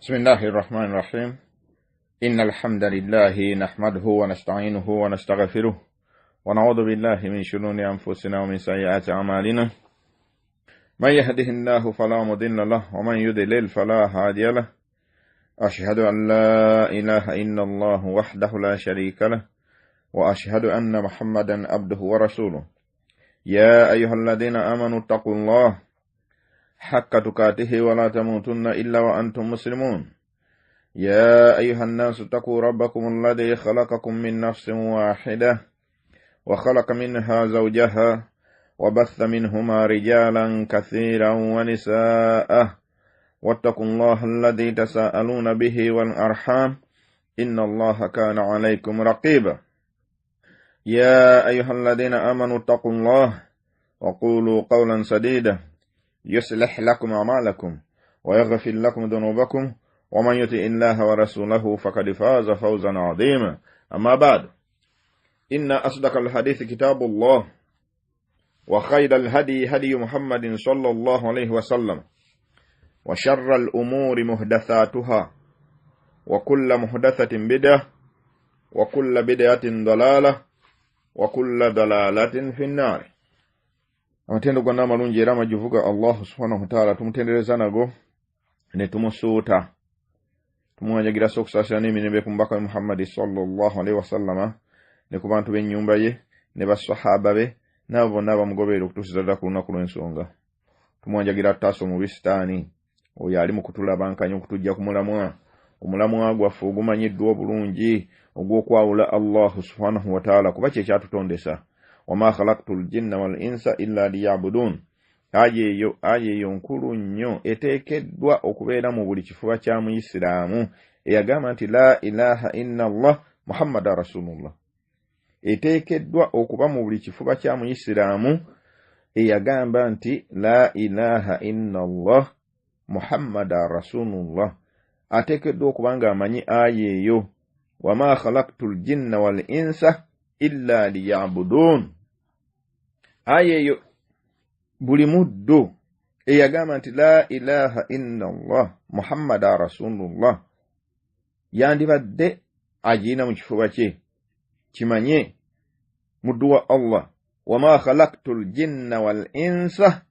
بسم الله الرحمن الرحيم. إن الحمد لله نحمده ونستعينه ونستغفره ونعوذ بالله من شرور أنفسنا ومن سيئات أعمالنا. من يهده الله فلا مضل له ومن يضلل فلا هادي له. أشهد أن لا إله إلا الله وحده لا شريك له وأشهد أن محمدا عبده ورسوله. يا أيها الذين آمنوا اتقوا الله حق تقاته ولا تموتن إلا وأنتم مسلمون. يا أيها الناس اتقوا ربكم الذي خلقكم من نفس واحدة وخلق منها زوجها وبث منهما رجالا كثيرا ونساء واتقوا الله الذي تساءلون به والأرحام إن الله كان عليكم رقيبا. يا أيها الذين آمنوا اتقوا الله وقولوا قولا سديدا يصلح لكم أعمالكم ويغفر لكم ذنوبكم ومن يطع الله ورسوله فقد فاز فوزا عظيما. أما بعد، إن أصدق الحديث كتاب الله وخير الهدي هدي محمد صلى الله عليه وسلم وشر الأمور محدثاتها وكل محدثة بدعة وكل بدعة ضلالة وكل ضلالة في النار. Amatendo gonna amalungi era amajuvuga Allah subhanahu wa ta'ala tumutendereza nago ne tumusuuta, tumuwanjagira so okusaasira n'emirembe ku mubaka we Muhammadi sallallahu alaihi wasallama ne ku bantu b'ennyumba ye ne basahaba be n'abo bonna abamugoberera okutuusiza ddala ku lunaku lw'ensonga. Tumuwanjagira tutaasa omubi sitaani oyo ali mu kutulabankanya okutujja ku mulamwa, omulamwa gwaffe ogumanyiddwa obulungi ogw'okwawula Allah subhanahu wa ta'ala kuba kye kyatutondesa. Wama khalaqtul jinna wal insa illa liya'budun. Aya eyo nkulu nnyo eteekeddwa okubeera mu buli kifuba kya muyisiraamu eyagamba nti la ilaha illa Allah Muhammada rasulullah. Eteekeddwa okuba mu buli kifuba kya muyisiraamu eyagamba nti la ilaha illa Allah Muhammada rasulullah. Ateekeddwa okuba ng'amanyi aya eyo, wama khalaqtul jinna wal insa illa liya'budun. Aya eyo buli muddu eyagamba nti la ilaha illa Allah Muhammada rasulullah yandibadde agirina mu kifuba kye. Kimanye muddu wa Allah, wama khalaqtul jinna wal insa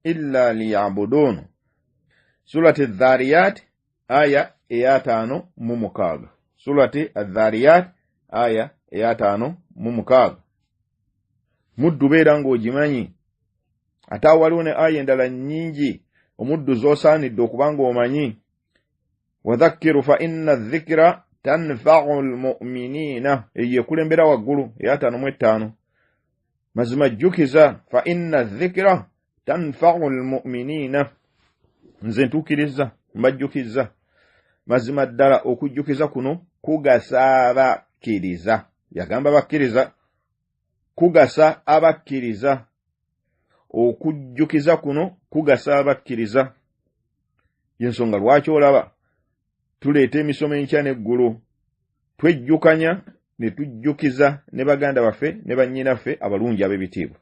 illa liya'budun. Surati Dhariyat aya 56. Surati Dhariyat aya 56. Muddu beera ng'ogimanyi. Ate awo waliwo ne aya endala nnyingi omuddu z'osaanidde okuba ng'omanyi. Wadhakkiru fa inna dhikra tanfa'u lmu'miniina, eyo ekulembera waggulu 55. Mazima jjukiza, fa inna dhikra tanfa'u lmu'miniina, nze ntuukiriza mbajjukiza. Mazima ddala okujjukiza kuno kugasa abakkiriza. Yagamba bakkiriza, kugasa abakkiriza. Okujjukiza kuno kugasa abakkiriza. Yensonga lwaki olaba tuleeta emisomo enkya n'eggulu, twejjukanya ne tujjukiza ne baganda baffe ne bannyinaffe abalungi ab'ebitiibwa.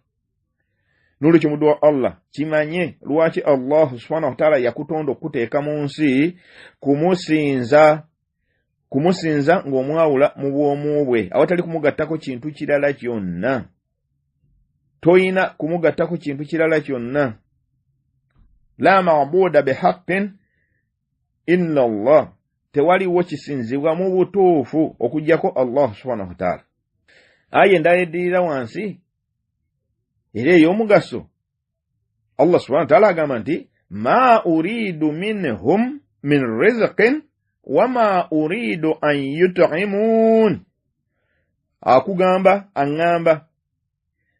N'olwekyo muddu wa Allah kimanye lwaki Allah subhanahu wa ta'ala yakutonda okuteeka mu nsi kumusinza, kumusinza ng'omwawula mu bwomu bwe awatali kumugattako kintu kirala kyonna. Toyina kumugattako kintu kirala kyonna. La ma'buda bihaqqin illa Allah, tewaliwo kisinzibwa mu butuufu okuggyako Allah subhanahu wa ta'ala. Aya endala eddirira wansi era ey'omugaso, Allah subhanahu wa ta'ala agamba nti ma uridu minhum min rizqin wama uridu an yut'imun. Akugamba aŋŋamba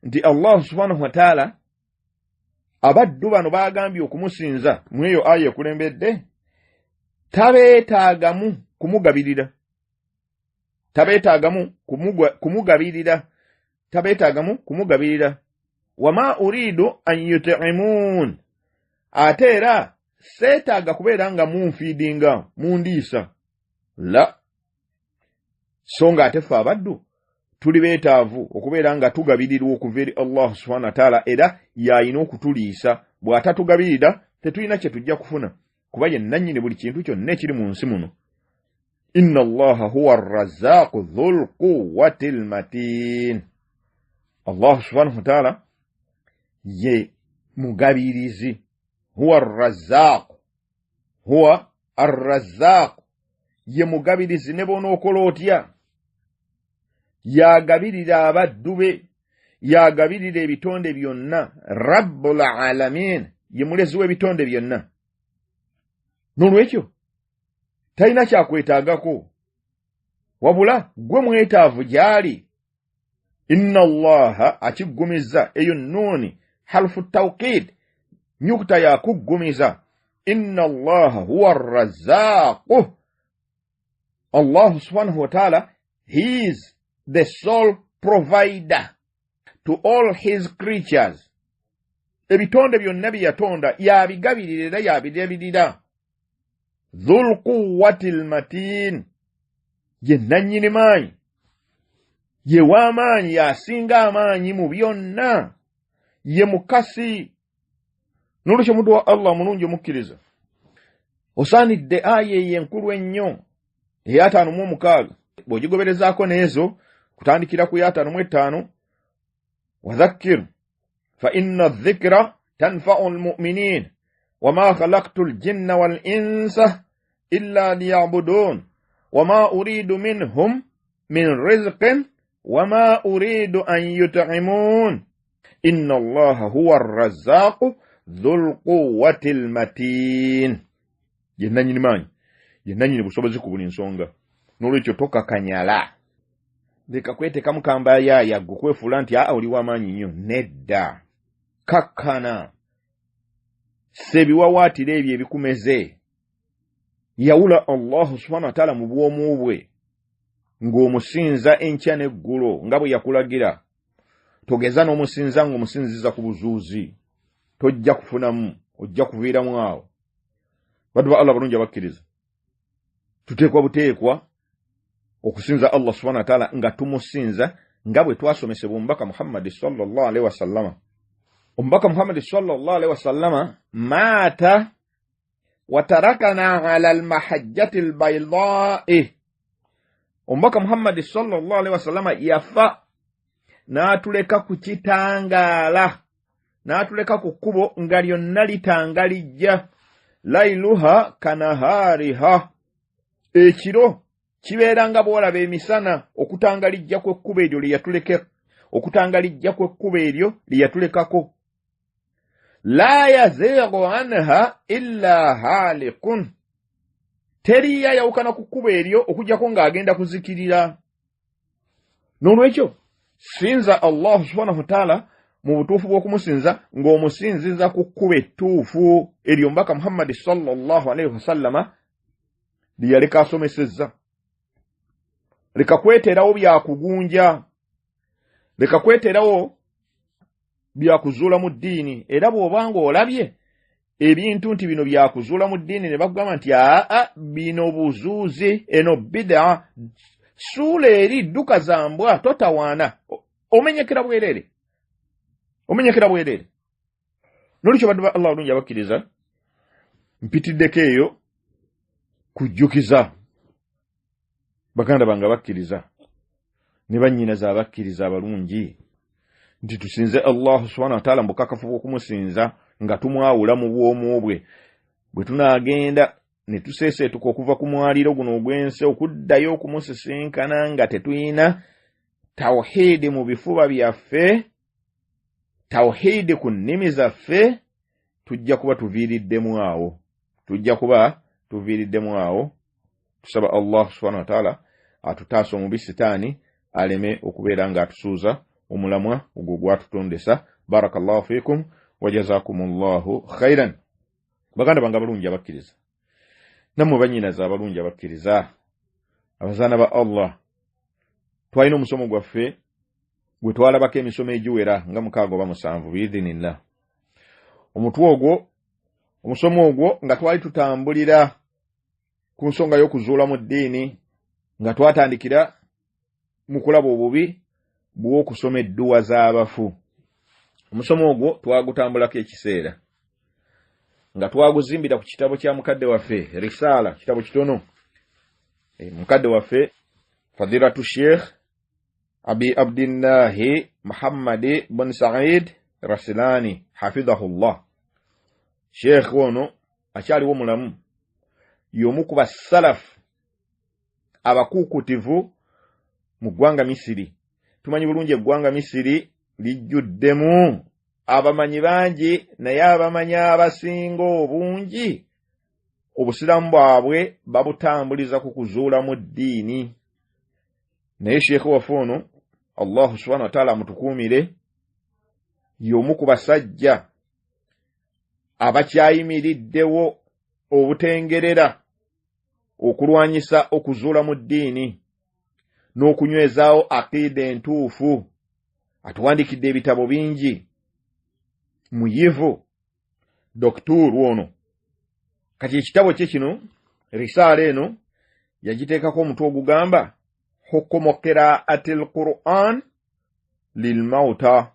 nti Allah subhanahu wa ta'ala abaddu bano baagambye okumusinza mu eyo aya ekulembedde tabeetaagamu kumugabirira, tabeetaagamu kumugabirira, tabeetaagamu kumugabirira. Wama uridu an yut'imun, ate era seetaaga kubeera nga munfiidinga mundiisa la. So nga ate ffe abaddu tuli beetaavu okubeera nga tugabirirwa okuva eri Allah subhanahu wa ta'ala, era y'alina okutuliisa. Bw'atatugabirira tetulina kye tujja kufuna. Kuba ye nannyini buli kintu kyonna ekiri mu nsi muno. Inna Allaha huwa arrazzaqu dhul quwwati almatin. Allah subhanahu wa ta'ala ye mugabirizi. Huwa arrazzaqu, huwa arrazzaqu, ye mugabirizi ne bw'onookola otya. Yagabirira abaddu be, yagabirira ebitonde byonna. Rabbul alamin, ye mulezi w'ebitonde byonna. N'olwekyo talina kyakwetaagako, wabula gwe mwetaavu gy'ali. Inna Allaha akiggumiza, eyo nuuni harufu tawkid, nyukuta yakuggumiza. Inna Allaha huwa arrazzaqu. Allah subhanahu wa ta'ala, he is the sole provider to all his creatures. Ebitonde byonna bye yatonda yabigabirira era yabirabirira. Dhul quwwati almatin, ye nannyini maanyi, ye w'amaanyi, yasinga amaanyi mu byonna, ye mukasi. N'olwekyo omuddu wa Allah omulungi omukkiriza, osaanidde aya eyo enkulu ennyo eya 56 bw'ogigoberezaako n'ezo kutandikira ku ya 55, wadhakkir fa inna dhikra tanfa'u almu'minin wama khalaqtu aljinna wal insa illa liya'budun wama uridu minhum min rizqin wama uridu an yut'imun inna Allaha huwa arrazzaqu dhul quwwati almatin. Ye nannyini maanyi, ye nannyini busobozi ku buli nsonga. N'olwekyo tokakanyala, leka kweteekamu kambayaaya gwe kwefuula nti aa oli w'amaanyi nnyo. Nedda, kakkana, ssa ebiwawaatiro ebyo ebikumeze. Yawula Allahu subhanahu wa ta'ala mu bwomu bwe, ng'omusinza enkya n'eggulo nga bwe yakulagira. Togeza n'omusinza ng'omusinziza ku buzuuzi, tojja kufunamu, ojja kuviiramu awo. Baddu ba Allah balungi abakkiriza, tuteekwa buteekwa okusinza Allah subhanahu wa ta'ala nga tumusinza nga bwe twasomesebwa omubaka Muhammadi sallallahu alaihi wasallama. Omubaka Muhammadi sallallahu alaihi wasallama maata watarakana ala almahajjati albaydai. Omubaka Muhammadi sallallahu alaihi wasallama yafa n'atuleka ku kitangaala, n'atuleka ku kkubo nga lyonna litangalijja. Lailuha kanahariha, ekiro kibeera nga bw'olaba emisana, okutangalijja kw'ekkubo eryo lye yatuleka, okutangalijja kw'ekkubo eryo lye yatulekako. La yazigu anha illa halikun, teriyo ayawukana ku kkubo eryo okuggyako ng'agenda kuzikirira. N'olwekyo sinza Allah subhanahu wa ta'ala mu butuufu bw'okumusinza ng'omusinziza ku kkubo ettuufu eryo omubaka Muhammadi sallallahu alaihi wasallama lye yaleka asomesezza. Leka kweteerawo byakugunja, leka kweteerawo byakuzuula mu ddiini. Era bw'obanga olabye ebintu nti bino byakuzuula mu ddiini ne bakugamba nti aa bino buzuuzi, eno bid'a, suula eri, dduka za mbwa, totawaana, omenyekera bwereere, omenyekera bwereere. N'olwekyo baddu ba Allah olungi abakkiriza, mpitiddeko eyo kujjukiza baganda bange abakkiriza ne bannyinaze abakkiriza abalungi nti tusinze Allah subhanahu wa ta'ala mu bukakafu bw'okumusinza nga tumwawula mu bwomu bwe. Bwe tunaagenda ne tuseeseetuka okuva ku mwaliro guno ogw'ensi okuddayo okumusisinkana nga tetulina tawhiidi mu bifuba byaffe, tawhiidi ku nnimi zaffe, tujja kuba tuviiriddemu awo, tujja kuba tuviiriddemu awo. Tusaba Allah subhanahu wa ta'ala atutaase omubi sitaani aleme okubeera ng'atusuuza omulamwa ogwo gwatutondesa. Barakallahu fiikum wa jazakumullahu khairan. Baganda bange abalungi abakkiriza, nammwe bannyinaze abalungi abakkiriza, abazaana ba Allah, twalina omusomo gwaffe gwe twalabako emisomo egiwera nga 6 oba 7 biidhinillah. Omutwe ogwo, omusomo ogwo nga twali tutambulira ku nsonga y'okuzuula mu ddiini, nga twatandikira mu kulaba obubi bw'okusoma edduwa z'abafu. Omusomo ogwo twagutambulako ekiseera Nga twaguzimbira ku kitabo kya mukadde waffe Risala, kitabo kitono. Mukadde waffe Fadilatu Sheikh Abi Abdillahi Muhammad bin Said Rasilani hafidhahullah. Sheikh ono akyaliwo mulamu, y'omu ku basalafu abakuukutivu mu ggwanga Misiri. Tumanyi bulungi eggwanga Misiri lijjuddemu abamanyi bangi, naye abamanyi abasinga obungi obusiraamu bwabwe babutambuliza ku kuzuula mu ddiini. Naye Sheikh waffe ono, Allahu subhanahu wa ta'ala amutukuumire, y'omu ku basajja abakyayimiriddewo obutengerera okulwanyisa okuzuula mu ddiini n'okunywezaawo aqiida entuufu. Atuwandiikidde ebitabo bingi, muyivu dokituuru ono. Kati ekitabo kye kino, risaala eno, yagiteekako omutwe ogugamba hukumu qiraati l-Qur'an lilmauta,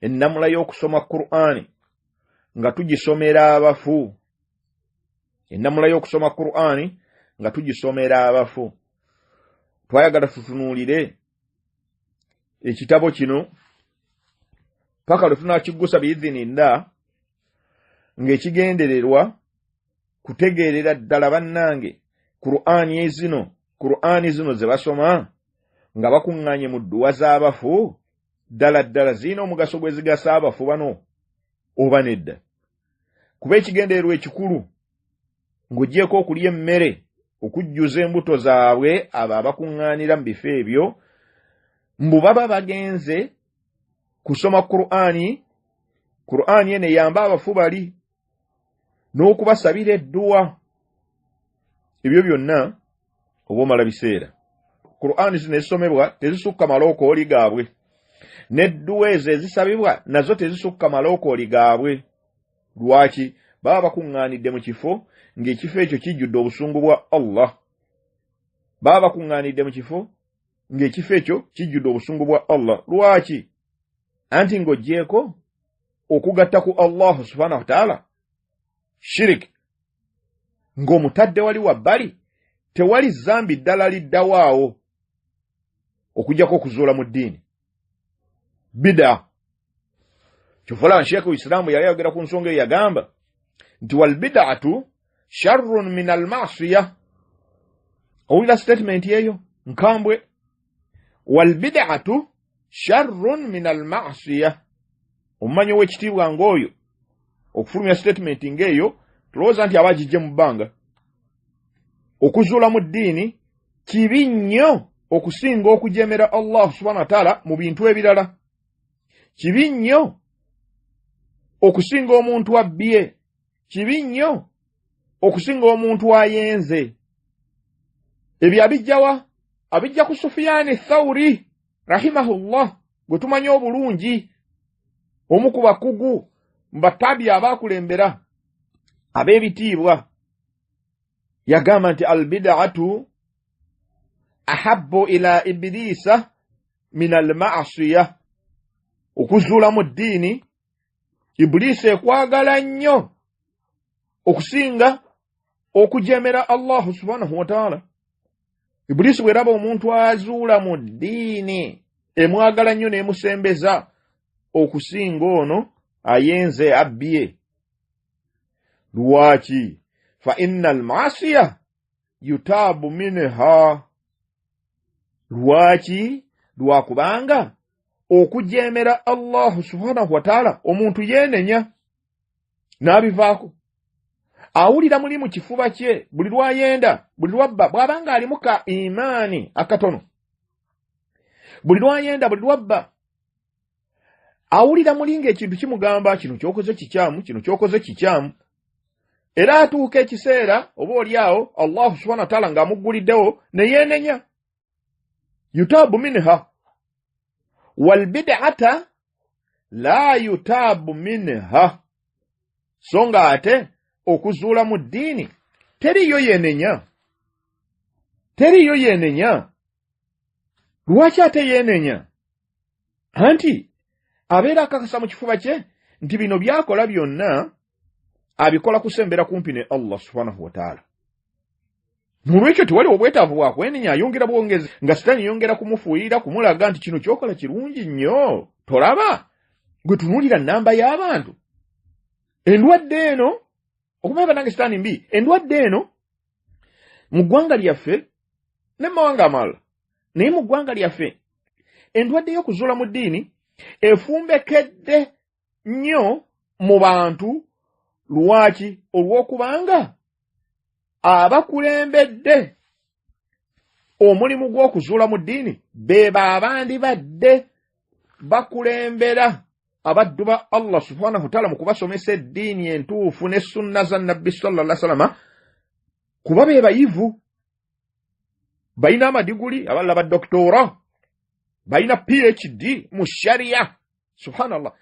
ennamula y'okusoma Qur'ani nga tugisomera abafu. Ennamula y'okusoma Qur'ani nga tugisomera abafu. Twayagala tutunuulire ekitabo kino paka lwe tunaakiggusa biidhinillah, ng'ekigendererwa kutegeerera ddala bannange Qur'ani zino ze basoma nga bakuŋŋaanye mu dduwa z'abafu, ddala ddala zirina omugaso gwe zigasa abafu bano oba nedda. Kuba ekigendererwa ekikulu ng'oggyeko okulya emmere okujjuza embuto zaabwe abo abakuŋŋaanira mu bifo ebyo, mbu baba bagenze kusoma Qur'ani, Qur'ani eno eyamba abafu bali n'okubasabira edduwa. Ebyo byonna oba omala biseera. Qur'ani zino ezisomebwa tezisukka malookooli gaabwe, n'edduwa ezo ezisabibwa nazo tezisukka malookooli gaabwe. Lwaki? Baba bakuŋŋaanidde mu kifo ng'ekifo ekyo kijjudde obusungu bwa Allah. Baba bakuŋŋaanidde mu kifo ng'ekifo ekyo kijjudde obusungu bwa Allah. Lwaki? Anti ng'oggyeko okugatta ku Allahu subhanahu wa ta'ala shirik, ng'omutadde wali wabbali, tewali zambi ddala liddawaawo okuggyako okuzuula mu ddiini bida. Kyova Sheikh Islamu yali ayogera ku nsonga eyo, yagamba nti walbidatu sharrun min almasiya. Owulira statement eyo nkambwe, walbidatu sharrun min almasiya. Omumanyi ow'ekitiibwa ng'oyo okufulumya statement ng'eyo, tulowooza nti aba agijje mu bbanga. Okuzuula mu ddiini kibi nnyo okusinga okujemera Allah subhanahu wa ta'ala mu bintu ebirala. Kibi nnyo okusinga omuntu abbye, kibi nnyo okusinga omuntu ayenze. Ebyo abijjawa? Abijja ku Sufyaani Thawuri rahimahullah, gwe tumanyi obulungi, omu ku bakugu mu batabi abaakulembera ab'ebitiibwa. Yagamba nti albid'atu ahabbu ila ibilisa min almasiya. Okuzuula mu ddiini Ibuliisi ekwagala nnyo okusinga okujemera Allahu subhanahu wa ta'ala. Ibuliisi bw'eraba omuntu azuula mu ddiini emwagala nnyo n'emusembeza okusinga ono ayenze abbye. Lwaki? Fa inna almasiya yutaabu minha. Lwaki? Lwakubanga okujemera Allahu subhanahu wa ta'ala omuntu yeenenya n'abivaako, awulira muli mu kifuba kye buli lwayenda, buli lwabba, bw'abanga alimu ka imaani akatono, buli lwayenda, buli lwabba, awulira muli ng'ekintu kimugamba kino ky'okoze kikyamu, kino ky'okoze kikyamu. Era atuuka ekiseera oba oli awo Allahu subhanahu wa ta'ala ng'amugguliddewo ne yeenenya. Yutaabu minha walbid'ata la yutaabu minha. So nga ate okuzuula mu ddiini teriiyo yeenenya, teriiyo yeenenya. Lwaki ate yeenenya? Anti abeera akakasa mu kifuba kye nti bino by'akola byonna Abikola kusembera kumpi ne Allah subhanahu wa ta'ala. Nolwekyo tewali obwetaavu bwa kwenenya, ayongera bwongezi nga sitaani yongera kumufuuyira, kumulaga nti kino ky'okola kirungi nnyo, tolaba gwe tunuulira nnamba y'abantu. Endwadde eno okumanya bannange sitaani mbi, endwadde eno mu ggwanga lyaffe ne mu mawanga amalala, naye mu ggwanga lyaffe endwadde y'okuzuula mu ddiini efumbekedde nnyo mu bantu. Lwaki? Olw'okubanga abakulembedde omulimu gw'okuzuula mu ddiini be baabandi badde bakulembera abaddu ba Allah subhanahu wa ta'ala mu kubasomesa eddiini entuufu ne sunna za Nabbi sallallahu alaihi wasallam, kuba be bayivu, balina amadiguli, abalala ba doktora, balina PhD mu sharia. Subhanallah.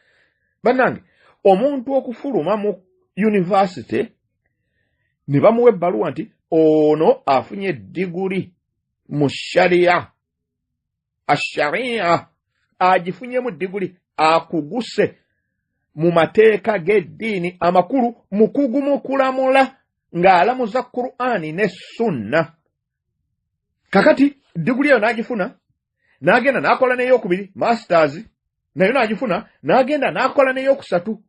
Bannange, omuntu okufuluma mu university ne bamuwa ebbaluwa nti ono afunye diguli mu sharia, asharia agifunyemu diguli, akuguse mu mateeka g'eddiini, amakulu mukugu mu kulamula ng'alamuza Qur'ani ne sunna. Kakati diguli eyo n'agifuna, n'agenda n'akola n'eyokubiri masters, nayo n'agifuna, n'agenda n'akola n'eyokusatu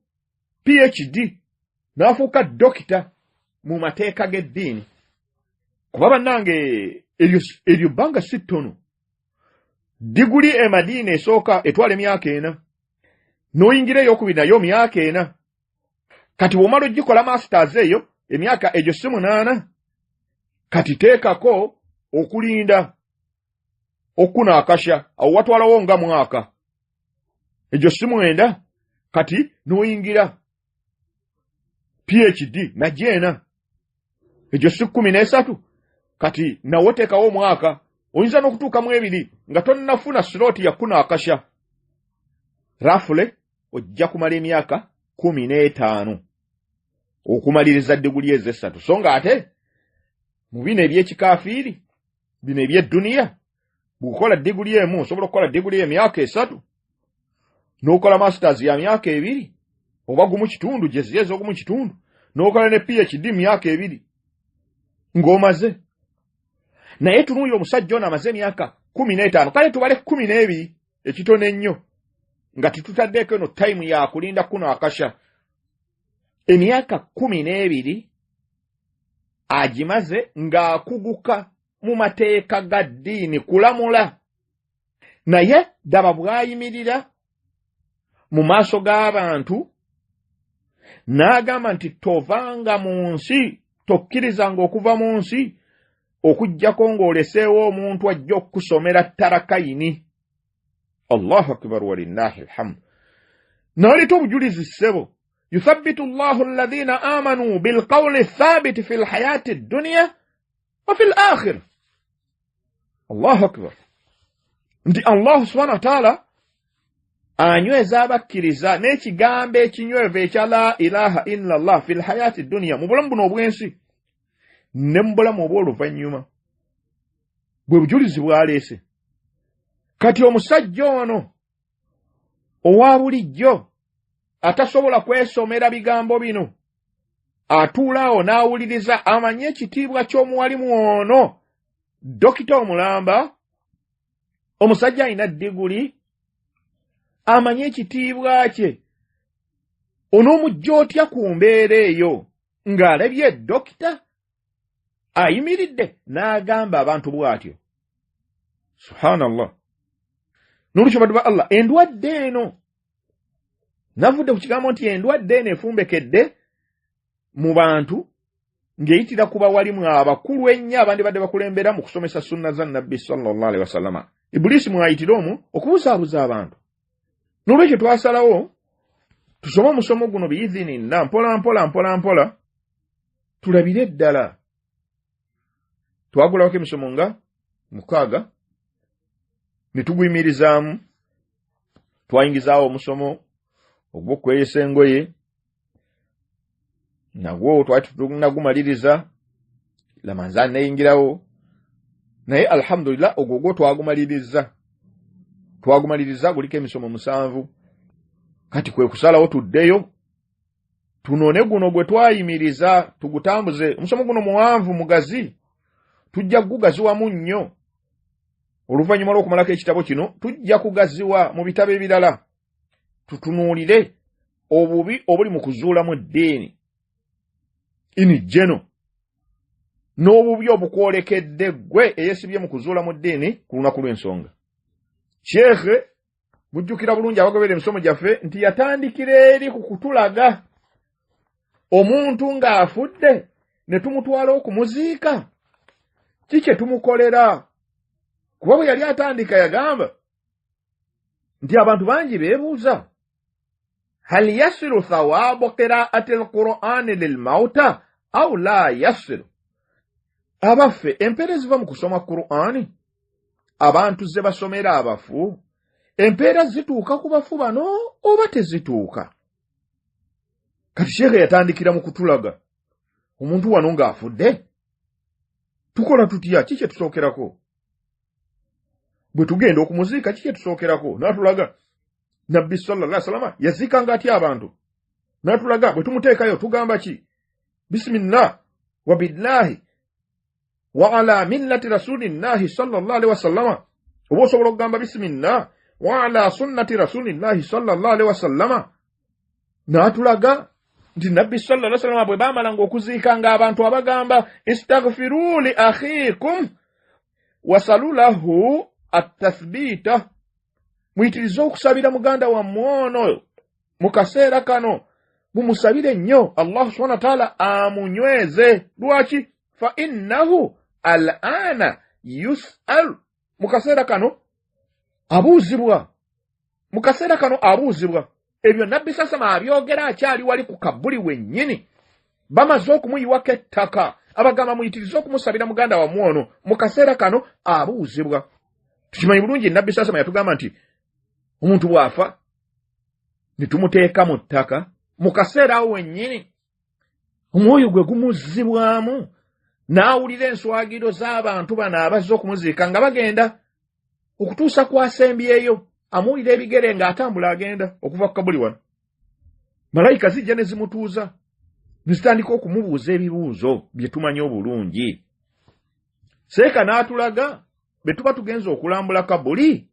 PhD, n'afuuka dokita mu mateeka g'eddiini. Kuba bannange eryo bbanga si ttono. Diguli e Madiina esooka etwala emyaka 4, n'oyingira eyokubiri nayo myaka 4. Kati bw'omala ogikola masters eyo emyaka egyo si 8, kati teekako okulinda okuna akasha, awo watwalawo nga mwaka, egyo si 9, kati n'oyingira PhD nagyo 4, egyo si 13, kati nawo teekawo omwaka, oyinza n'okutuuka mu 2 nga tonnafuna slot ya kuna akasha. Rafule ojja kumala emyaka 15 okumaliriza diguli ezo 3. So nga ate mu bino eby'ekikafiiri, bino eby'edduniya, bw'okola diguli emu osobola okukola diguli emyaka 3, n'okola masters ya myaka 2 oba 1.5, gye ziri ez'ogumu kitundu, n'okola ne PhD myaka 2 ng'omaze. Naye tunuulira omusajja ono amaze emyaka 15, kale tubale 12 ekitono ennyo nga tetutaddeeko eno tayimu ya kulinda kuno akasha. Emyaka 12 agimaze ng'akuguka mu mateeka ga ddiini kulamula, naye ddaba bw'ayimirira mu maaso g'abantu n'agamba nti tovanga mu nsi, tokkirizanga okuva mu nsi okuggyako ng'oleseewo omuntu ajja okukusomera tarakayini. Allahu akbar walillahi alhamdu. N'aleeta obujulizi ssebo, yuthabbitu Allahu alladhina amanu bilqawli thabiti fi lhayati ddunya wa fi lakhira. Allahu akbar. Nti Allah subhanahu wa ta'ala anyweza abakkiriza n'ekigambo ekinywevu ekya la ilaha illa Allah fi lhayati ddunya, mu bulamu buno obw'ensi ne mu bulamu obw'oluvannyuma. Bwe bujulizi bw'aleese. Kati omusajja ono owa bulijjo atasobola kwesomera bigambo bino atuula awo n'awuliriza, amanye ekitiibwa ky'omuwalimu ono dokita omulamba, omusajja alina diguli, amanye ekitiibwa kye, onoomujja otya ku mbeera eyo ng'alabye dokita ayimiridde n'agamba abantu bw'atyo. Subhanallah. N'olwekyo baddu ba Allah, endwadde eno navudde ku kigambo nti endwadde eno efumbekedde mu bantu ng'eyitira ku bawalimu abakulu ennyo abandibadde bakulembera mu kusomesa sunna za Nabbi sallallahu alaihi wasallama. Ibuliisi mwayitira omwo okubuzaabuza abantu. N'olwekyo twasalawo tusome omusomo guno biizininna mpola mpola mpola mpola tulabire ddala. Twagulawako emisomo nga 6 ne tuguyimirizaamu, twayingizaawo omusomo ogw'okweyesa engoye, nagwo twali tunagumaliriza, Lamanzaani neyingirawo, naye alhamdulillah ogwo gwo twagumaliriza, guliko emisomo 7. Kati kwe kusalawo tuddeyo Tunone guno gwe twayimiriza tugutambuze. Omusomo guno muwanvu mugazi, tujja kugugaziwamu nnyo oluvannyuma lw'okumalako ekitabo kino. Tujja kugaziwa mu bitabo ebirala, tutunuulire obubi obuli mu kuzuulamu eddiini ini jeno n'obubi obukwolekedde ggwe eyeesibye mu kuzuula mu ddiini ku lunaku lw'ensonga. Sheekhe mujjukira bulungi abagobera emisomo gyaffe nti yatandikira eri ku kutulaga omuntu ng'afudde ne tumutwala okumuziika, ki kye tumukolera. Kuba bwe yali atandika yagamba nti abantu bangi beebuuza hal yasilu thawabu qiraati alqur'ani lilmauta au la yasilu. Abaffe, empeera eziva mu kusoma Qur'ani abantu ze basomera abafu, empeera zituuka ku bafu bano oba tezituuka? Kati sheekhe yatandikira mu kutulaga omuntu wano ng'afudde tukola tutya, ki kye tusookerako bwe tugenda okumuziika, ki kye tusookerako. N'atulaga Nabbi sallallahu alaihi wasallam yaziikanga atya abantu, n'atulaga bwe tumuteekayo tugamba ki, bisimillah wa billahi wa ala millati rasulillahi sallallahu alaihi wasallama. Oba osobola okugamba bisimillah wa ala sunnati rasulillahi sallallahu alaihi wasallama. N'atulaga nti Nabbi sallallahu alaihi wasallam bwe baamalanga okuziikanga abantu abagamba istaghfiru li akhikum wasalu lahu at-tathbita, muyitirize okusabira muganda wammwe ono mu kaseera kano, mumusabire nnyo Allah subhanahu wa ta'ala amunyweze. Lwaki? Fa innahu al'ana yus'al, mu kaseera kano abuuzibwa, mu kaseera kano abuuzibwa. Ebyo Nabbi sasama abyogera akyali wali ku kabuli wennyini, bamaze okumuyiwako ettaka, abagamba muyitirize okumusabira muganda wammwe ono mu kaseera kano abuuzibwa. Tukimanyi bulungi Nabbi sasama yatugamba nti omuntu bw'afa ne tumuteeka mu ttaka, mu kaseera awo wennyini omwoyo gwe gumuzzibwamu n'awulira enswagiro z'abantu bano abazze okumuziika nga bagenda okutuusa kwasembyeyo, amuwulira ebigere ng'atambula agenda okuva ku kabuli wano. Malayika zijja ne zimutuuza ne zitandika okumubuuza ebibuuzo bye tumanyi obulungi. Seeka n'atulaga bwe tuba tugenza okulambula kabuli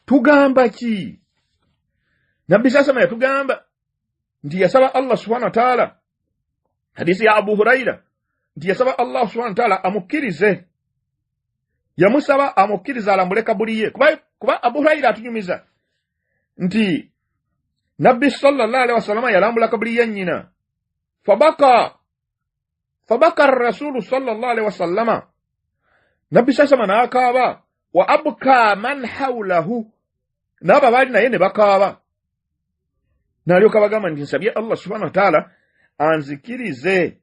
tugamba ki. Nabbi sasama yatugamba nti yasaba Allah subhanahu wa ta'ala, hadisi ya Abu Huraira, nti yasaba Allah subhanahu wa ta'ala amukkirize, yamusaba amukkirize alambule kabuli ye. Kuba Abu Huraira atunyumiza nti Nabbi sallallahu alaihi wasallam yalambula kabuli ya nnyina, fabaka rasulu sallallahu alaihi wasallama, Nabbi sasama n'akaaba, wa abka man hawlahu, n'abo baali naye ne bakaaba. N'alyoka bagamba nti nsabye Allah subhanahu wa ta'ala anzikirize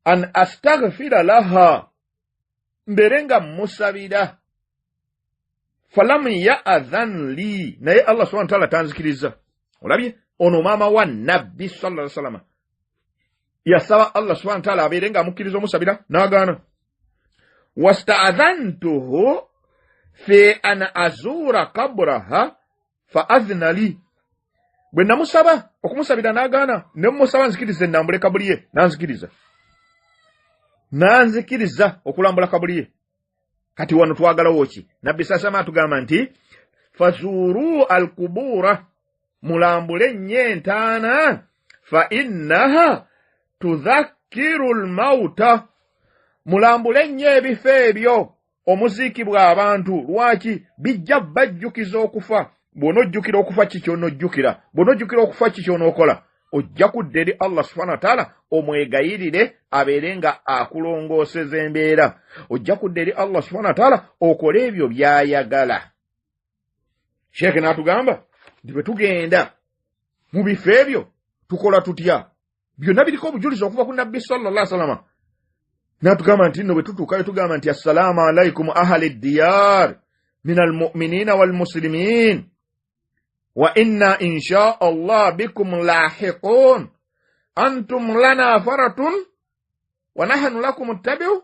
an astaghfira laha, mbeere nga mmusabira. Falam ya'adhan li, naye Allah subhanahu wa ta'ala tanzikiriza. Olabye ono maama wa Nabbi sallallahu alaihi wasallam yasaba Allah subhanahu wa ta'ala abeere nga amukkiriza omusabira, n'agaana. Wasta'adhantuhu fi an azura qabraha fa adhna li, bwe namusaba okumusabira n'agaana, ne mmusaba nzikirize nnambule kabuli ye, n'anzikiriza, n'anzikiriza okulambula kabuli ye. Kati wano twagalawo ki? Nabbi sasama atugamba nti fazuuru alkubura, mulambule nnyo entaana, fa innaha tudhakkiru lmauta, mulambule nnyo ebifo ebyo omuziikibwa abantu. Lwaki? Bijja bajjukiza okufa. Bw'onojjukira okufa ki ky'onojjukira, bw'onojjukira okufa ki ky'onookola, ojja kudda eri Allah subhanahu wa ta'ala omwegayirire abeere nga akulongooseza embeera. Ojja kudda eri Allah subhanahu wa ta'ala okole ebyo by'ayagala. Sheekhe n'atugamba nti bwe tugenda mu bifo ebyo tukola tutya? Byonna biriko obujulizi okuva ku Nabbi sallallahu alaihi wasallam. N'atugamba nti nno bwe tutuukayo tugamba nti assalaamu alaikum ahali ddiyar min almuminina walmuslimin wa inna insha Allah bikum lahiqun antum lana faratun wa nahnu lakum tabiu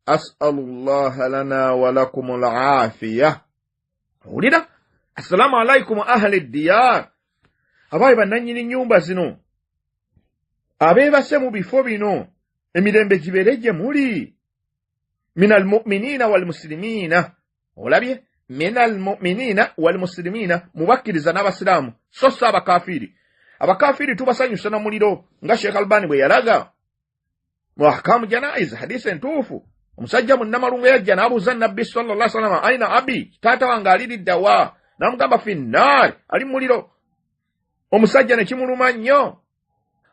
as'alu llaha lana wa lakum alafiya. Owulira? Assalaamu alaikum ahali ddiyar, abaayi bannannyini nnyumba zino. Abeebase mu bifo bino emirembe gibeere gye muli. Min almuminina walmuslimina, olabye, min almuminina walmuslimina, mubakkiriza n'abasiraamu, so si abakafiiri. Abakafiiri tubasanyusa na muliro, nga Sheikh Albani bwe yalaga mu Ahkamu Janaiz, hadisi entuufu. Omusajja munnamalungu yajja n'abuuza Nabbi sallallahu alaihi wasallam, aina abi, taata wange aliridda wa? N'amugamba finnaari, ali mu muliro. Omusajja ne kimuluma nnyo.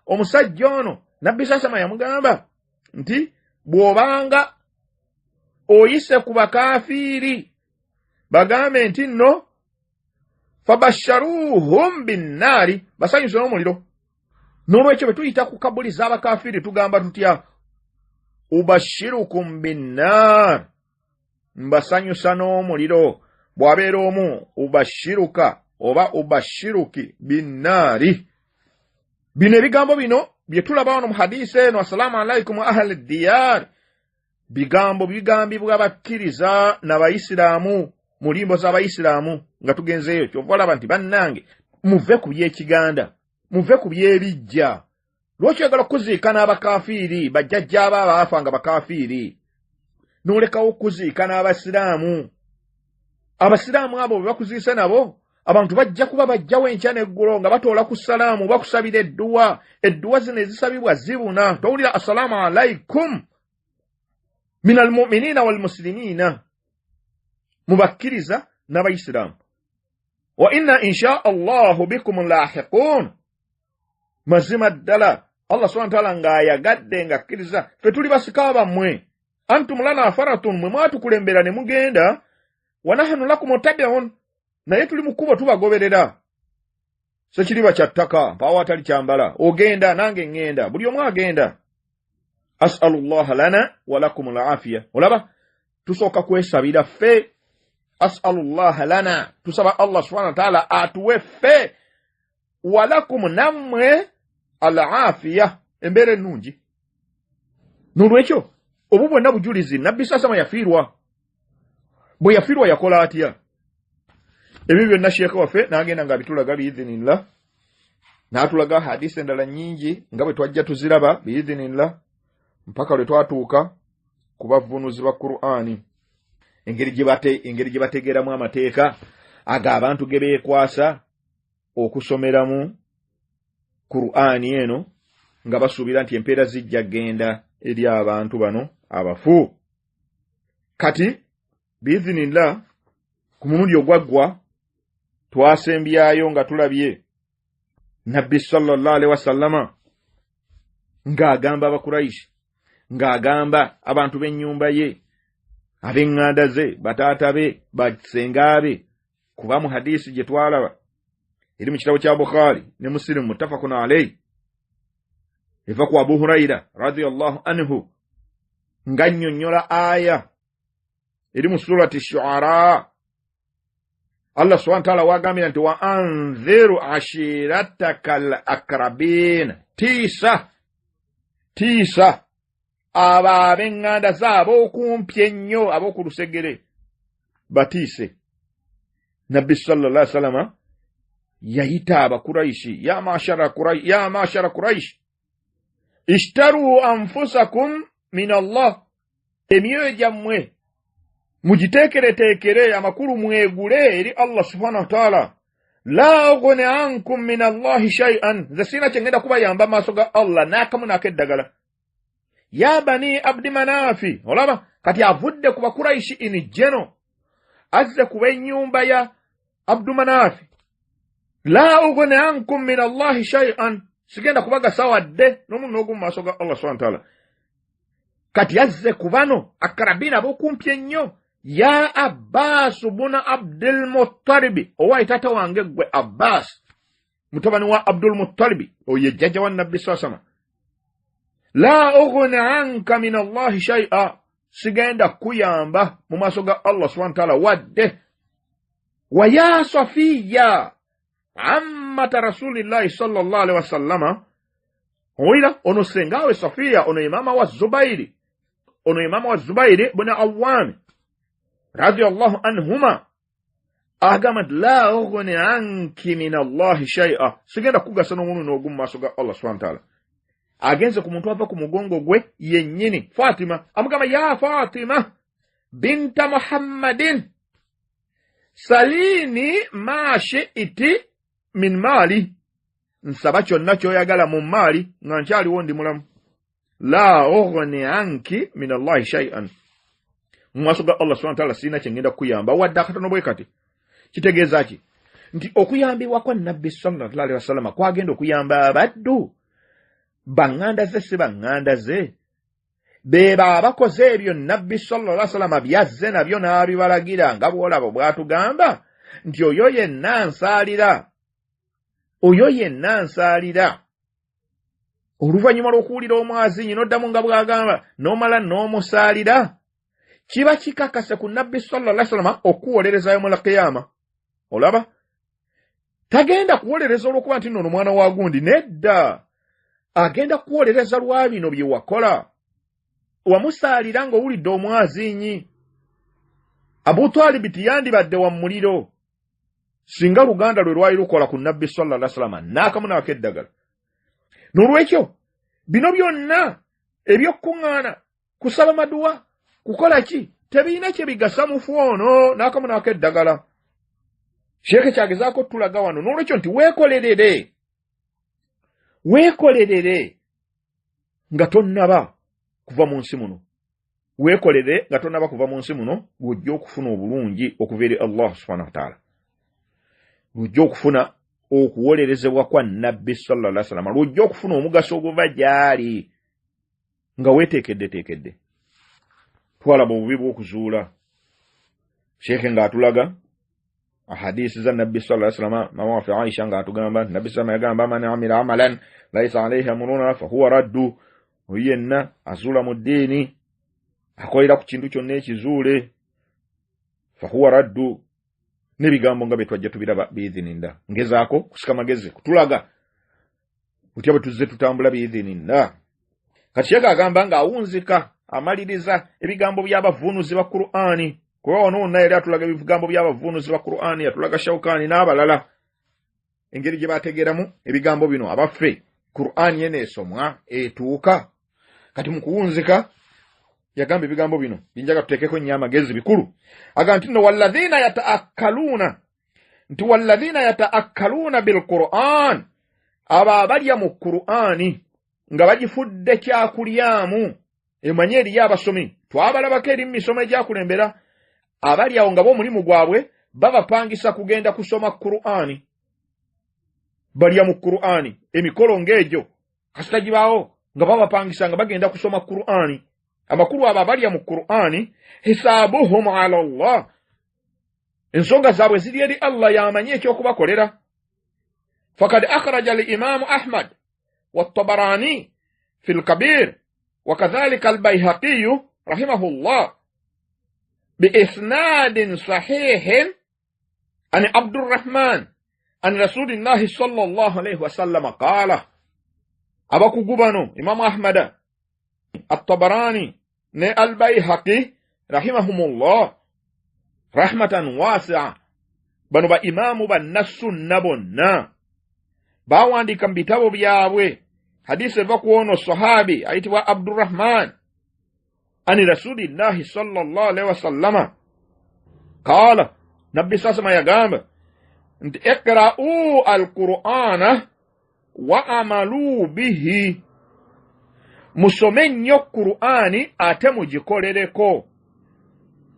Omusajja ono Nabbi sasama yamugamba nti bw'obanga oyise ku bakafiiri bagambe nti nno fabasharuhum binnaari, basanyuse n'omuliro. N'olwekyo bwe tuyita ku kabuli z'abakafiiri tugamba tutya? Ubashirukum binnaar, mbasanyusa n'omuliro. Bw'abeera omu ubashiruka oba ubashiruki binnaari. Bino ebigambo bino bye tulaba wano mu hadisi eno, assalaamu alaikum ahli diyar, bigambo bigambibwa bakkiriza n'abayisiraamu mu limbo z'abayisiraamu nga tugenzeeyo. Kyova olaba nti bannange muve ku by'ekiganda, muve ku by'ebijja. Lwaki oyagala okuziika n'abakafiiri, bajjajjaabo abaafa nga bakafiiri, n'olekawo okuziika n'abasiraamu? Abasiraamu abo bwe bakuziisa nabo, abantu bajja kuba bajjawo enkya n'eggulo nga batoola ku salaamu, bakusabira edduwa. Edduwa zino ezisabibwa zibuna. Towulira assalaamu alaikum min almuminina walmuslimina, mubakkiriza n'abayisiraamu. Wa inna insha allahu bikum lahiqun, mazima ddala Allah subhanahu wa ta'ala ng'ayagadde ng'akkiriza ffe tuli basika bammwe. Antum lana faratun, mwe mwatukulembera ne mugenda, wa nahnu lakum tabi'un, naye tuli mu kkubo tubagoberera. Sekiriba kya ttaka, mpaawo atali kyambala. Ogenda nange ŋŋenda, buli omu agenda. As'alu llaha lana wa lakum al-afiya. Olaba tusooka kwesabira ffe. As'alu llaha lana, tusaba Allah subhanahu wa ta'ala atuwe ffe, wa lakum, nammwe, al-afiya, embeera ennungi. N'olwekyo obwo bwonna bujulizi. Nabbi sasama yafiirwa, bwe yafiirwa yakola atya? Ebyo byonna sheekhe waffe n'agenda ng'abitulaga biidhinillah, n'atulaga hadisi endala nnyingi nga bwe twajja tuziraba biidhinillah, mpaka lwe twatuuka ku bavunuzi ba Qur'ani, engeri gye bategeeramu amateeka ago abantu ge beekwasa okusomeramu Qur'ani eno, nga basuubira nti empeera zijja genda eri abantu bano abafu. Kati biidhinillah, ku mulundi ogwaggwa twasembyayo nga tulabye Nabbi sallallahu alaihi wasallama ng'agamba Abakuraishi, ng'agamba abantu b'ennyumba ye, ab'eŋŋanda ze, bataata be, basenga be, kuba mu hadisi gye twalaba eri mu kitabo kya Bukhari ne Muslim muttafaqun alayhi, eva ku Abu Huraira radiyallahu anhu, ng'annyonnyola aya eri mu surati Shu'ara. Allah subhanahu wa ta'ala wagambira nti wa anziru ashirataka al-akrabin, tiisa tiisa abo ab'eŋŋanda zaabo okumpi ennyo, ab'oku lusegere, batiise. Nabbi sallallahu alaihi wasallam yayita Abakuraishi, ya mashara Quraish, ishtaru anfusakum min Allah, emyoyo gyammwe mugiteekereteekere, amakulu mwegule eri Allah subhanahu wa ta'ala. La ughni ankum min Allahi shay'an, nze sirina kye ngenda kubayamba maaso ga Allah n'akamu n'akeddagala. Ya bani Abdi Manafi, olaba kati avudde ku Bakuraishi in general, azze ku b'ennyumba ya Abdu Manafi. La ughni ankum min Allahi shay'an, sigenda kubagasa wadde n'omu n'ogumu maaso ga Allah subhanahu wa ta'ala. Kati azze ku bano akarabina ab'okumpi ennyo, ya Abbas buna Abdul Muttalibi, owaye taata wange ggwe Abbas mutabani wa Abdul Muttalibi, oyo jjajja wa Nabbi sallallahu alaihi wasallam. La ughni anka min Allahi shay'a, sigenda kuyamba mu maaso ga Allah subhanahu wa ta'ala wadde. Wa ya Safiya ammata Rasulillahi sallallahu alaihi wasallama, owulira ono sengawe Safiya, ono ye maama wa Zubairi, ono ye maama wa Zubairi buna Awwami radiyallahu anhuma, agamba nti la ughni anki min Allahi shay'a, sigenda kugasa n'omuntu n'ogumu mu maaso ga Allah subhanahu wa ta'ala. Agenze ku muntu ava ku mugongo gwe yennyini, Fatima. Amugamba, ya Fatima binta Muhammadin salini ma shi'iti min maali, nsaba kyonna ky'oyagala mu maali nga nkyaliwo ndi mulamu. La ughni anki min Allahi shay'an, mu maaso ga Allah subhanahu wa ta'ala sirina kye ngenda kukuyamba wadde akatono bwe kati. Kitegeeza ki? Nti okuyambibwa kwa Nabbi sallallahu alaihi wasallam kwagenda okuyamba abaddu baŋŋanda ze, si baŋŋanda ze, beba abakoze ebyo Nabbi sallallahu alaihi wasallam byazze nabyo n'abibalagira, nga bw'olaba bw'atugamba nti oyo yenna nsaalira, oyo yenna nsaalira. Oluvannyuma lw'okuwulira omwazinyi n'oddamu nga bw'agamba n'omala n'omusaalira, kiba kikakase ku Nabbi sallallahu alaihi wasallam okuwolereza yawmul qiyama. Olaba tagenda kuwolereza olw'okuba nti nno omwana wa gundi, nedda, agenda kuwolereza lwa bino bye wakola. Wamusaalira ng'owulidde omwazinyi. Abu Talibi tiyandibadde wa muliro singa luganda lwe lwali lukola ku Nabbi sallallahu alaihi wasallam n'akamu n'akeddagala. N'olwekyo bino byonna ebyokuŋŋaana, kusaba maduwa, kukola ki, tebirina kye bigasa mufu ono n'akamu n'akeddagala. Sheekhe kyagezaako tulaga wano. N'olwekyo nti weekolerere, weekolerere nga tonnaba kuva mu nsi muno, weekolerere nga tonnaba kuva mu nsi muno, lw'ojja okufuna obulungi okuva eri Allah subhanahu wa ta'ala, lw'ojja okufuna okuwolerezebwa kwa Nabbi sallallahu alaihi wasallam, lw'ojja okufuna omugaso oguva gy'ali nga weeteekeddeteekedde. Twalaba obubi bw'okuzuula. Sheekhe ng'atulaga ahadisi za Nabbi sallallahu alaihi wasallam, mama waffe Aisha ng'atugamba Nabbi sallallahu yagamba man amila amalan laisa alaihi amruna fahuwa raddu, oyo yenna azuula mu ddiini akolera ku kintu kyonna ekizuule fahuwa raddu, n'ebigambo nga bye twajja tubiraba biidhininda. Ngezaako kusika magezi kutulaga butya bwe tuzze tutambula biidhininda. Kati Sheekhe agamba ng'awunzika amaliriza ebigambo by'abavuunuzi ba Qur'ani, kuba wano wonna yali atulaga ebigambo by'abavuunuzi ba Qur'ani, yatulaga Shawkani n'abalala engeri gye bategeeramu ebigambo bino. Abaffe, Qur'ani eno esomwa etuuka. Kati mu kuwunzika yagamba ebigambo bino binjaga tuteekeko nnyo amagezi bikulu. Agamba nti nno walladhina yataakkaluuna, nti walladhina yataakkaluuna bilqur'an, abo abalya mu Qur'ani nga bagifudde kyakulyamu. Emanye eriyo abasomi twabalabako eri mu misomo egyakulembera, abali awo nga b'omulimu gwabwe babapangisa kugenda kusoma Qur'ani, balya mu Qur'ani. Emikolo ng'egyo kasita gibaawo nga babapangisa nga bagenda kusoma Qur'ani. Amakulu abo abalya mu Qur'ani, hisaabuhum ala Allah, ensonga zaabwe ziri eri Allah, y'amanyi ekyokubakolera. Fakad akhraja al-Imamu Ahmad والطبراني في الكبير وكذلك البيهقي رحمه الله بإسناد صحيح عن عبد الرحمن عن رسول الله صلى الله عليه وسلم قال. أباكو قبانو إمام أحمد الطبراني البيهقي رحمهم الله رحمة واسعة، بنو با إمام بنا بنا bawandiika mu bitabo byabwe hadisi eva ku ono sahabi ayitibwa Abdurrahman ani rasulillahi sallallahu alaihi wasallama qala, Nabbi sasama yagamba nti iqra'u alqur'ana wa amalu bihi, musome nnyo Qur'ani ate mugikolereko,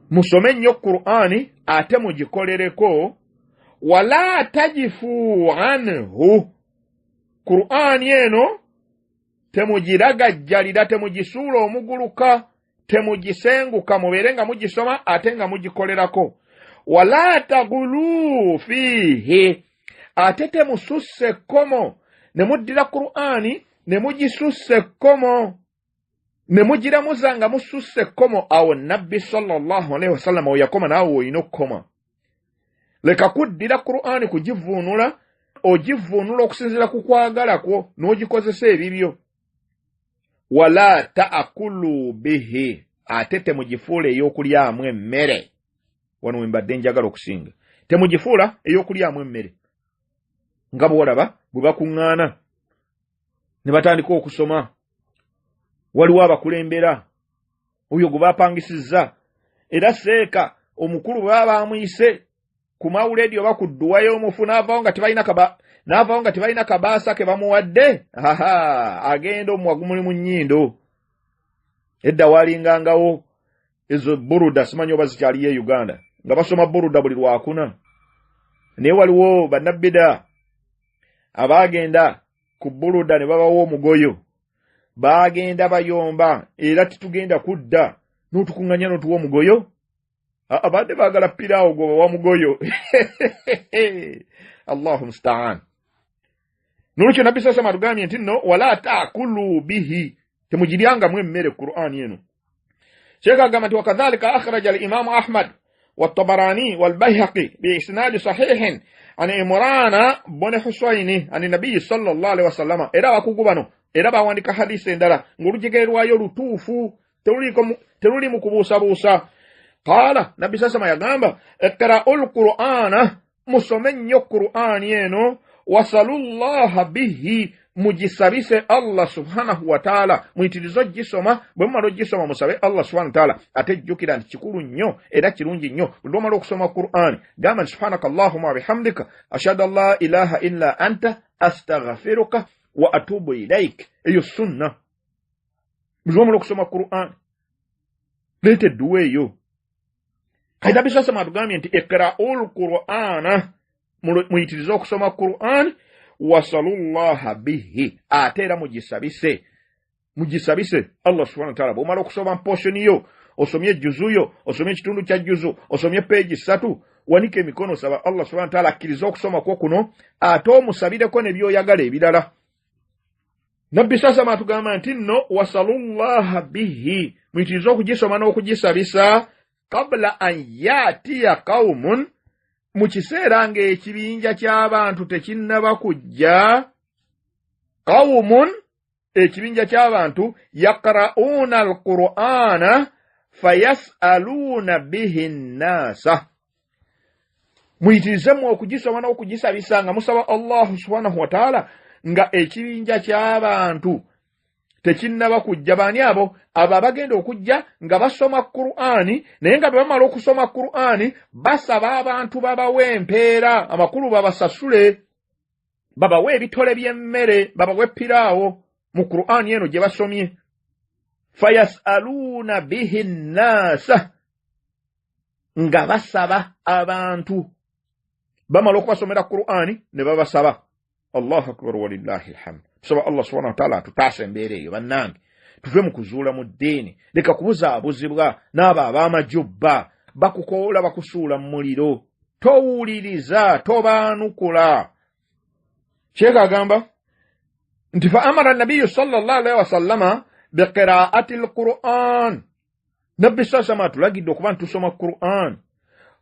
musome nnyo Qur'ani ate mugikolereko, wala tajifu anhu, Qur'ani eno temugiragajjalira, temugisuula omuguluka, temugisenguka, mubeere nga mugisoma ate nga mugikolerako. Wala tagulu fiihi, ate temususse ekkomo, ne muddira Qur'ani ne mugisussa ekkomo, ne mugiramuza nga mususse ekkomo. Awo Nabbi sallallahu alaihi wasallam we yakoma, naawe olina okukoma. Leka kuddira Qur'ani kugivuunula, ogivuunula okusinziira ku kwagala kwo n'ogikozesa ebibyo. Wala taakulu bihi, ate temugifuula ey'okulyamu emmere. Wano we mbadde njagala okusinga, temugifuula ey'okulyamu emmere. Nga bw'olaba bwe bakuŋŋaana ne batandika okusoma, Waliwo abakulembera oyo gwe bapangisizza, era seeka omukulu bwe baba bamuyise ku mawuledi oba ku dduwa y'omufu n'avaawo nga tebalina kabaasa ke bamuwadde, aha, agenda omumwa gumuli mu nnyindo. Edda walingangawo ezo buruda, simanyi oba zikyaliyo e Uganda, nga basoma buruda buli lwakuna. Naye waliwo bannabbida abaagenda ku buruda ne babawa omugoyo, baagenda bayomba era titugenda kudda, n'otukuŋŋanya n'otuwa omugoyo. Abadde baagala piraawo gwe bawa mugoyo. Allahu mustaan. Nolwekyo Nabbi sasama atugambye nti nno wala taakulu bihi, temugiryangamu emmere Qur'ani eno. Sheikh agamba nti wakadhalika akhraja al-Imamu Ahmad والطبراني والبيهقي بإسناد صحيح عن إمران بن حسين عن النبي صلى الله عليه وسلم. Era abakugu bano era bawandika hadisi endala ng'olujegererwayo lutuufu, teruli mu kubuusabuusa. Qaala, Nabbi sasama yagamba iqra'ul Qur'ana, musome nnyo Qur'ani eno, wasalullaha bihi, mugisabise Allah subhanahu wa ta'ala, muyitirize ogisoma. Bwe mumala ogisoma musabe Allah subhanahu wa ta'ala. Ate jjukira nti kikulu nnyo era kirungi nnyo bwe lwomala okusoma Qur'ani gamba nti subhanaka allahumma wa bihamdika ashhadu an la ilaha illa anta astaghfiruka wa atubu ilaik. Eyo sunna. Bwe lwomala okusoma Qur'ani leeta edduwa eyo. Kati Nabbi sasama atugambye nti iqra'ul Qur'ana, muyitirize okusoma Qur'ani, wasalullaha bihi, ate era mugisabise, mugisabise Allah subhanahu wa ta'ala. Bw'omala okusoma portion yo, osomye juzu yo, osomye ekitundu kya juzu, osomye peegi 3, wanika emikono osaba Allah subhanahu wa ta'ala akkirize okusoma kwo kuno, ate omusabireko ne by'oyagala ebirala. Nabbi sasama atugamba nti nno wasalullaha bihi, muyitirize okugisoma n'okugisabisa, qabla an yatiya qaumun, mu kiseera ng'ekibinja ky'abantu tekinnaba kujja. Qaumun, ekibinja ky'abantu, yaqra'uuna al-Qur'ana fayas'aluuna bihi nnaasa, muyitirizemu okugisoma n'okugisabisa nga musaba Allahu subhanahu wa ta'ala nga ekibinja ky'abantu tekinnaba kujja. Baani abo? Abo abagenda okujja nga basoma Qur'ani, naye nga bwe bamala okusoma Qur'ani basaba abantu babawe empeera, amakulu babasasule, babawe ebitole by'emmere, babawe piraawo mu Qur'ani eno gye basomye. Fayas'aluuna bihi nnaasa, nga basaba abantu, bamala okubasomera Qur'ani ne babasaba. Allahu akbar walillahi alhamd. Tusaba Allah subhanahu wa ta'ala atutaase embeera eyo bannange, tuve mu kuzuula mu ddiini, leka kubuzaabuzibwa n'abo ab'amajubba bakukoola bakusuula mu muliro. Towuliriza, tobaanukula. Sheikh agamba nti fa amara nabiyu sallallahu alaihi wasallama biqiraati alquran, Nabbi sasama atulagidde okuba nti tusoma Qur'an.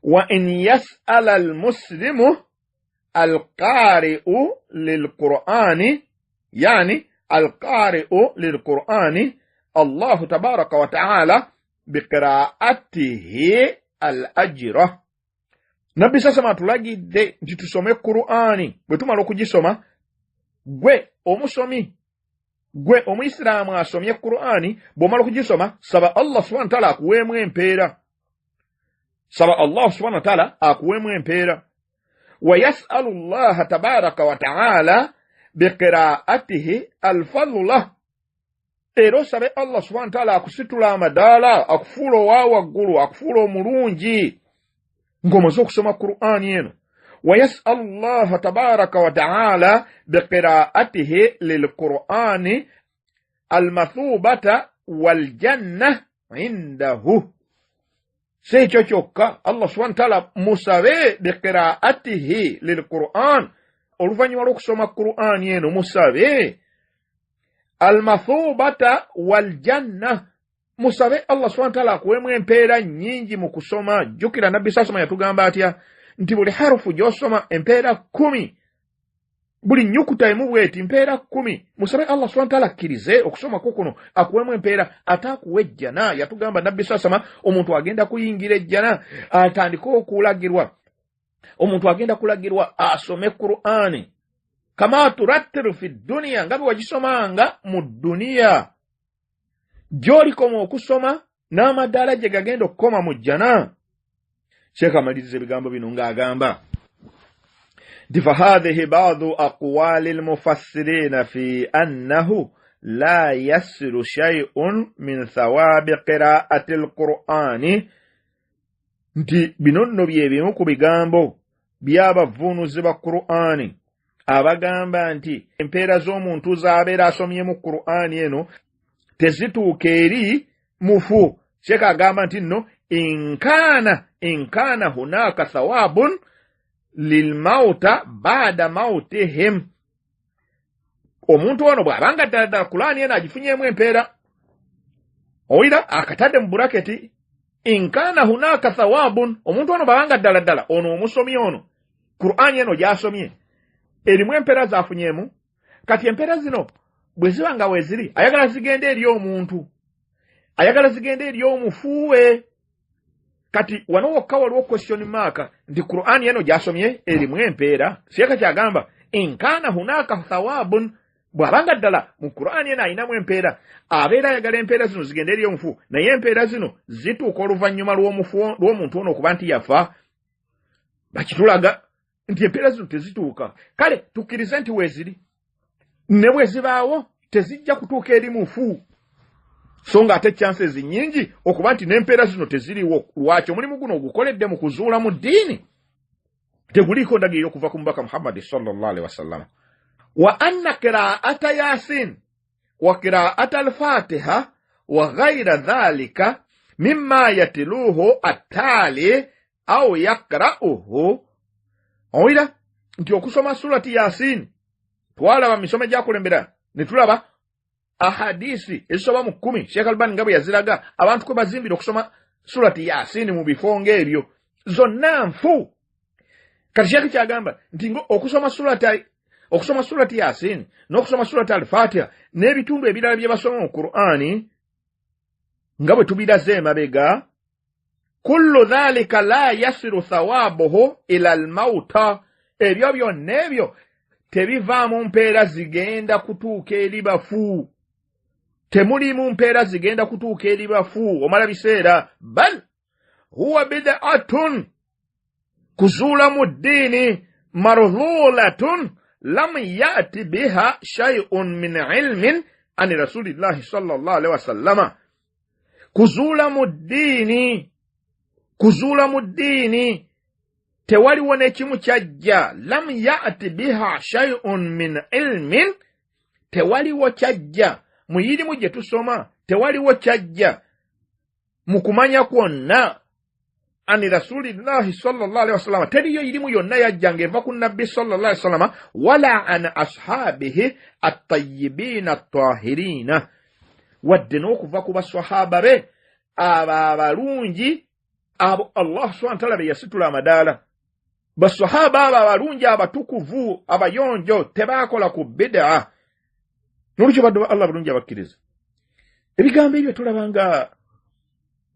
Wa in yas'ala almuslimu alqari'u lilqur'ani, yani alqari'u lilqur'ani Allahu tabaraka wa ta'ala biqira'atihi al-ajra. Nabbi sasama atulagidde nti tusome Qur'ani. Bwe tumala okugisoma, gwe omusomi, gwe omuyisiraamu asomye Qur'ani, bw'omala okugisoma saba Allah subhanahu wa ta'ala akuweemu empeera, saba Allah subhanahu wa ta'ala akuweemu empeera. Wa yas'alu Allaha tabaraka wa ta'ala biqira'atihi alfadla, era osabe Allah subhanahu wa ta'ala akusitula amadaala, akufuula owa waggulu, akufuula omulungi ng'omaze okusoma Qur'ani eno. Wa yas'alu Allaha tabaraka wa ta'ala biqira'atihi lilqur'ani almathubata waljanna indahu. Si ekyo kyokka, Allah subhanahu wa ta'ala musabe biqira'atihi lilqur'an, oluvannyuma lw'okusoma Qur'ani eno musabe almathubata waljanna, musabe Allah subhanahu wa ta'ala akuweemu empeera nnyingi mu kusoma. Jjukira Nabbi sasoma yatugamba atya nti buli harufu gy'osoma empeera 10, buli nnyukuta emu bw'eti mpeera 10. Musabe Allah subhanahu wa ta'ala akkirize okusoma kwo kuno akuweemu empeera, ate akuwe ejjana. Yatugamba Nabbi sasama omuntu agenda kuyingira ejjana atandike okulagirwa, omuntu agenda kulagirwa asome Qur'ani kama turattiru fi dduniya, nga bwe wagisomanga mu dduniya. Gy'olikoma okusoma n'amadaala gye gagenda okukoma mu jjana. Sheekh amaliriza ebigambo bino ng'agamba nti fahadhihi badu aqwali lmufassirina fi annahu la yasiru shay'un min thawabi qira'ati lqur'ani, nti bino nno bye bimu ku bigambo by'abavuunuzi ba Qur'ani abagamba nti empeera z'omuntu z'abeera asomyemu Qur'ani eno tezituuka eri mufu. Sheekh agamba nti nno inkaana hunaka thawabun lilmauta bada mautihim, omuntu ono bw'abanga ddala ddala Qur'ani eno agifunyeemu empeera, owulira akatadde mu buraketi inkaana hunaka thawabun, omuntu ono bw'abanga ddala ddala ono omusomi ono Qur'ani eno gy'asomye erimu empeera z'afunyeemu. Kati empeera zino bwe ziba nga weeziri, ayagala zigende eri omuntu, ayagala zigende eri omufuwe. Kati wano wokka waliwo question mark nti Qur'ani eno gy'asomye erimu empeera. Sheekh kyagamba inkaana hunaka thawabun, bw'abanga ddala mu Qur'ani eno ayinamu empeera, abeera ayagala empeera zino zigende eri omufu, naye empeera zino zituuka oluvannyuma lw'omuntu ono okuba nti yafa. Bakitulaga nti empeera zino tezituuka. Kale tukkirize nti weeziri, ne bwe zibaawo tezijja kutuuka eri mufu, so nga ate chances nnyingi okuba nti n'empeera zino teziriwo. Lwaki omulimu guno ogukoledde mu kuzuula mu ddiini teguliiko ndagiriro okuva ku mubaka Muhammadi sallallahu alaihi wasallam. Wa anna qira'ata Yasin wa qira'ata al-Fatiha wa ghayra dhalika mimma yatiluhu attali au yaqra'uhu. Owulira nti okusoma surati Yasin twalaba misomo egyakulembera ne tulaba ahadisi ezisoba mu 10 Sheikh Albani nga bwe yaziraga abantu kwe bazimbira okusoma surati Yasin mu bifo ng'ebyo zonna nfu. Kati Sheikh kyagamba nti okusoma surati Yasin n'okusoma surati Al-Fatiha n'ebitundu ebirala bye basoma mu Qur'ani nga bwe tubiraze emabega, kullu dhalika la yasiru thawabuhu ila almauta, ebyo byonna ebyo tebivaamu mpeera zigenda kutuuka eri bafu, temulimu mpeera zigenda kutuuka eri bafu omala biseera. Bal huwa bid'atun, kuzuula mu ddiini, mardhulatun lam ya'ti biha shay'un min ilmin an rasulillahi sallallahu alaihi wasallama, kuzuula mu ddiini, kuzuula mu ddiini tewaliwo n'ekimu kyajja, lam ya'ti biha shay'un min ilmin, tewaliwo kyajja mu irimu gye tusoma, tewaliwo kyajja mu kumanya kwonna ani rasulillahi sallallahu alaihi wasallam, teriyo irimu yonna yajja ng'eva ku nabbi sallallahu alaihi wasallam, wala an ashabihi at-tayyibina at-tahirina, wadde n'okuva ku baswahaba be abo abalungi abo Allah subhanahu wa ta'ala be yasitula amadaala. Baswahaba abo abalungi abatukuvu abayonjo tebaakola ku bid'a. N'olwekyo badde ba Allah bulungi abakkiriza, ebigambo ebyo tulaba nga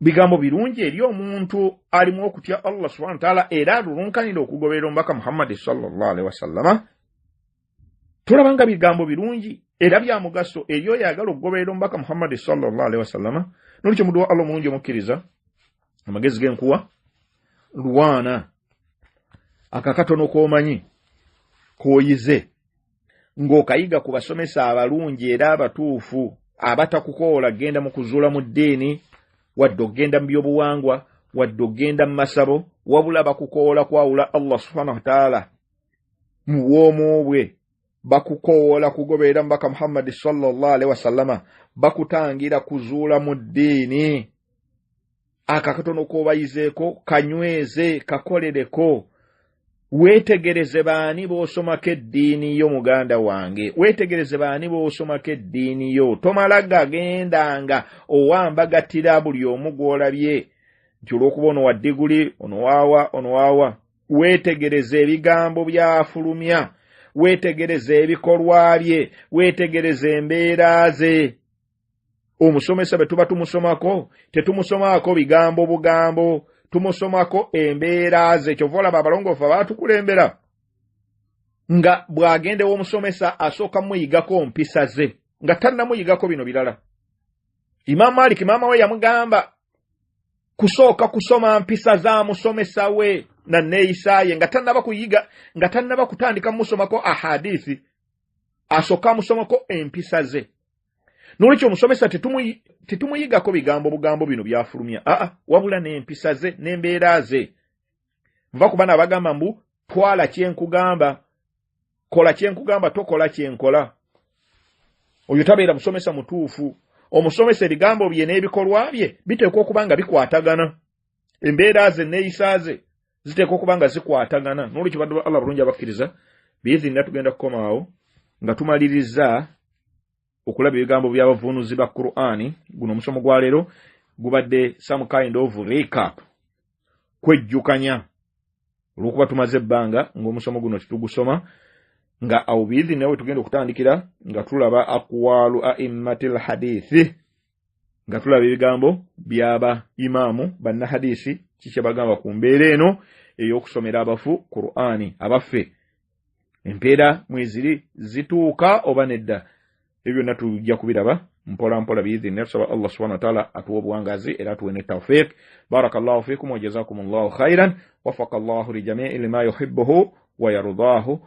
bigambo birungi eri omuntu alimu okutya Allah subhanahu wa ta'ala era alulunkanira okugoberera omubaka Muhammadi sallallahu alaihi wasallama. Tulaba nga bigambo birungi era bya mugaso eri oyo ayagala okugoberera omubaka Muhammadi sallallahu alaihi wasallama. N'olwekyo muddu wa Allah omulungi omukkiriza, amagezi g'enkuwa lwana akakatono k'omanyi k'oyize ng'okayiga ku basomesa abalungi era abatuufu abatakukoola genda mu kuzuula mu ddiini, wadde okugenda mu byobuwangwa, wadde okugenda mu masabo, wabula bakukoola kwawula Allah subhanahu wa ta'ala mu bwomu bwe, bakukoola kugoberera mubaka Muhammadi sallallahu alaihi wasallama, bakutangira kuzuula mu ddiini. Akakatono k'obayizeeko kanyweze, kakolereko, weetegereze baani b'osomako eddiini yo muganda wange, weetegereze baani b'osomako eddiini yo. Tomala gagendanga owambagatira buli omu gw'olabye nti olw'okuba ono wa ddiguli, ono waawa, ono waawa. Weetegereze ebigambo by'afulumya, weetegereze ebikolwa bye, weetegereze embeera ze. Omusomesa bwe tuba tumusomako tetumusomaako bigambo bugambo, tumusomako embeera ze. Kyova olaba abalongoofu abaatukulembera nga bw'agenda ew'omusomesa asooka muyigako mpisa ze nga tannamuyigako bino birala. Imam Malik maama we yamugamba kusooka kusoma mpisa za musomesa we na neeyisa ye nga tannaba kuyiga, nga tannaba kutandika musomako ahadithi, asooka amusomako empisa ze. N'olwekyo omusomesa tetumuyigako bigambo bugambo bino byafulumya, aa, wabula n'empisa ze n'embeera ze. Nva ku bana abagamba mbu twala kyenkugamba, kola kyenkugamba, tokola kyenkola. Oyo tabeera musomesa mutuufu. Omusomesa ebigambo bye n'ebikolwa bye biteekwa okuba nga bikwatagana, embeera ze neeyisa ze ziteekwa okuba nga zikwatagana. N'olwekyo baddu ba Allah bulungi abakkiriza, biizinna tugenda kukomaawo nga tumaliriza okulaba ebigambo by'abavuunuzi ba Qur'ani. Guno omusomo gwa leero gubadde some kind of recap, kwejjukanya, olw'okuba tumaze ebbanga ng'omusomo guno tetugusoma. Nga awo biizinna we tugenda okutandikira nga tulaba aqwalu a'immatil hadithi, nga tulaba ebigambo by'aba imaamu bannahadisi kiki bagamba ku mbeera eno ey'okusomera abafu Qur'ani. Abaffe empeera mweziri zituuka oba nedda? Ebyo byonna tujja kubiraba mpola mpola biizinna. Tusaba Allah subhanahu wa ta'ala atuwe obuwangazi era atuwe ne tawfiq. Barakallahu fikum wa jazakumullahu khairan, wafaqa Allahu lijamii lima yuhibbuhu wa yardahu,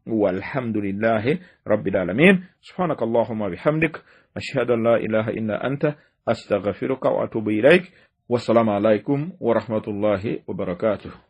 walhamdulillahi rabbil alamin. Subhanaka Allahumma bihamdik, ashhadu an la ilaha illa anta, astaghfiruka wa atubu ilaik. Wassalamu alaikum wa rahmatullahi wa barakatuh.